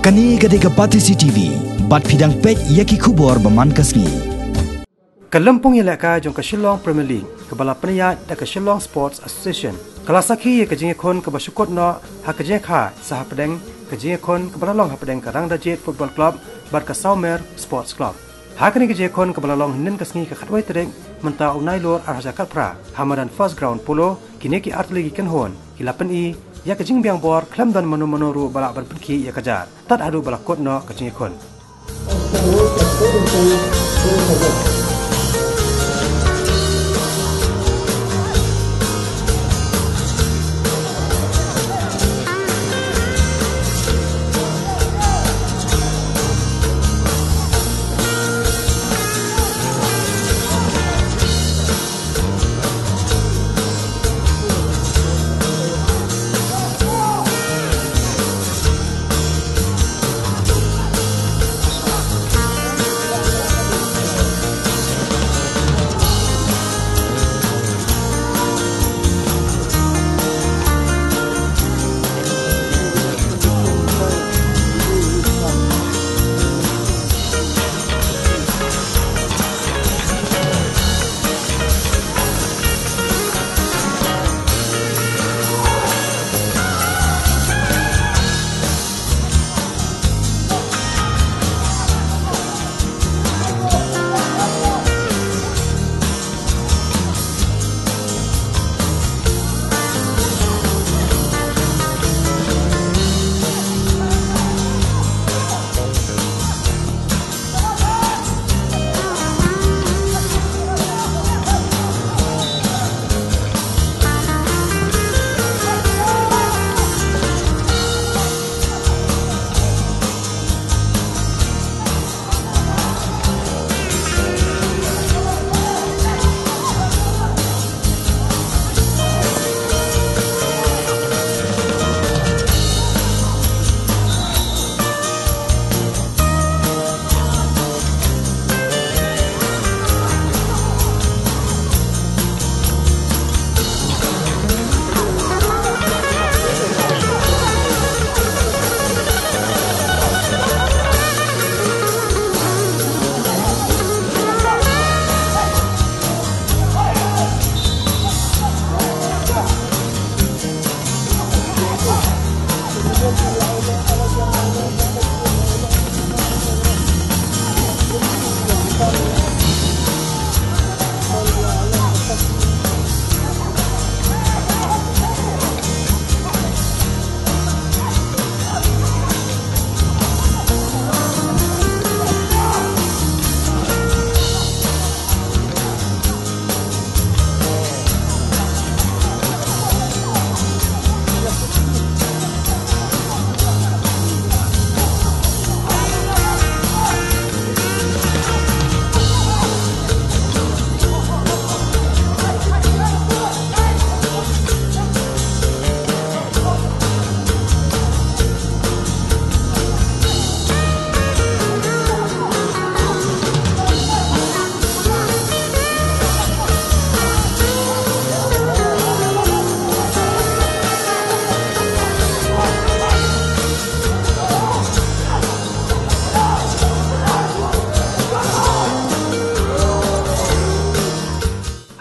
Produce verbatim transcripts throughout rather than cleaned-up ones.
Kane ka dei ka Batesi T V, bad phi dang peit ïa ki khubor ba man ka sngi. Ka lympung ïalehkai jong ka Shillong Premier League, kaba la pynïaid da ka Shillong Sports Association, ka la sakhi ïa ka jingïakhun kaba shu kut noh ha ka jingïakha sa hapdeng ka jingïakhun kaba la long hapdeng ka Rangdajied Football Club bad ka Sawmer Sports Club. Ha kane ka jingïakhun kaba la long hynnin ka sngi ka khatwei tarik mynta u Nailur ar hajar khatphra, ha madan First Ground Polo, kine ki artylli ki kynhun ki la pyni ïa ka jingbiang bor khlem don mano mano ruh ba lah ban pynkhih ïa ka jar, tad haduh ba la kut noh ka jingïakhun.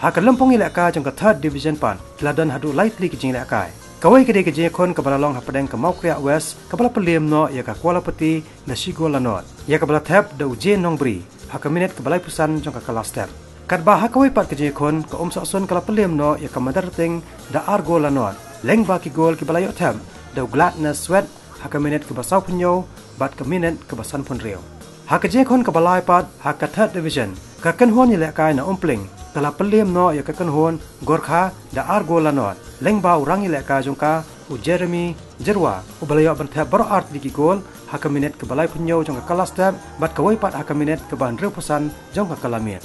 Ha ka lympung ïalehkai jong ka Third Division pat, ki la don haduh lai tylli ki jingïalehkai. Kawei ka dei ka jingïakhun kaba la long hapdeng ka Mawkriah West, kaba la pynliem noh ïa ka Kualapati da shi gol la nod, ïa kaba la thep da u Jane Nongbri ha ka minit kaba laiphew san jong ka kylla step. Katba ha kawei pat ka jingïakhun, ka Umsohsun ka la pynliem noh ïa ka Madarting da ar gol la nod, lyngba ki gol kiba la ïoh thep da u Gladness Swet ha ka minit kaba sawphew hynñiew bad ka minit kaba sanphew hynriew. Ha ka jingïakhun kaba lai pat ha ka Third Division, ka kynhun ïalehkai na Umpling ka la pynliem noh ïa ka kynhun Gorkha da ar gol la nod, lyngba u rangïalehkai jong ka, u Jeremy Jyrwa, uba la ïoh ban thep baroh artylli ki gol ha ka minit kaba laiphew hynñiew jong ka kylla step bad kawei pat ha ka minit kaba hynriewphew san jong ka kylla miet.